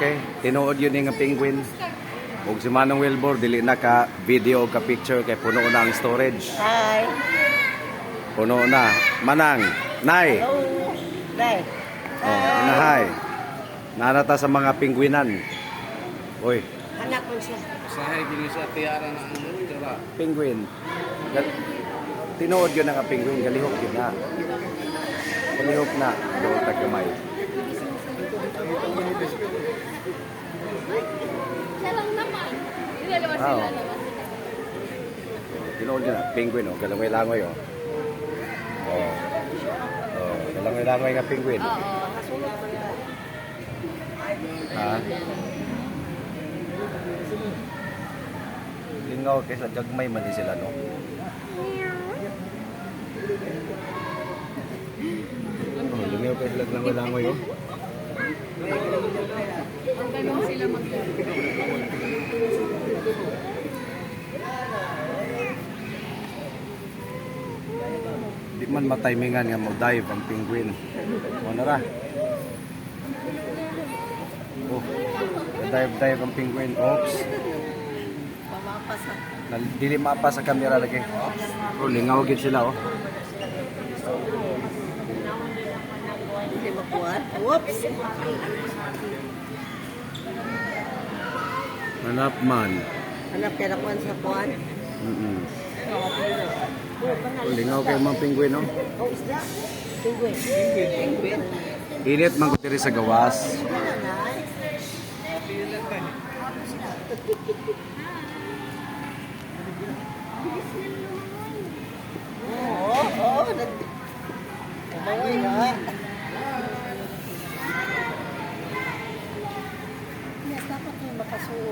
Okay, tinuod gyud ni nga penguin. Ug si Manong Wilbur dili na ka video o ka picture kay puno na ang storage. Hi. Puno na. Manang, Nay. Hello. Nay. Oh, inahay. Nanata sa mga penguinan. Uy, Anak ko siya. Usahay gini sa tiara na ang dira. Penguin. Tinuod yun ang penguin, galihok yun na. Galihok na, doon tagkamay. Siya lang naman. Yung dalawa Ah, sila, oo. dalawa sila. Oh, tinuod yun na, penguin oh, galangoy-langoy oh. Oh. Oh, galangoy-langoy nga penguin. Oo. Ha? Lingaw kaysa gagmay man din sila, no? Oh, lingaw kaysa langoy-langoy oh. Ang ganun sila maglaro. Di man matimingan nga mo dive ang penguin. Mo na ra. Oh, dive dive ang penguin. Oops. Pamapasa. Dili mapa sa camera lagi. Oh, lingaw gid sila oh. Hindi makuha. Whoops. Manap man. Anak, kaya nakuha sa kuwan. Oh, lingaw kay mga penguin oh. Oh, isda. Penguin. Penguin. Init man ko diri sa gawas. Wala na. Oo, oo. Umangoy na. Yes, dapat yung makasuot.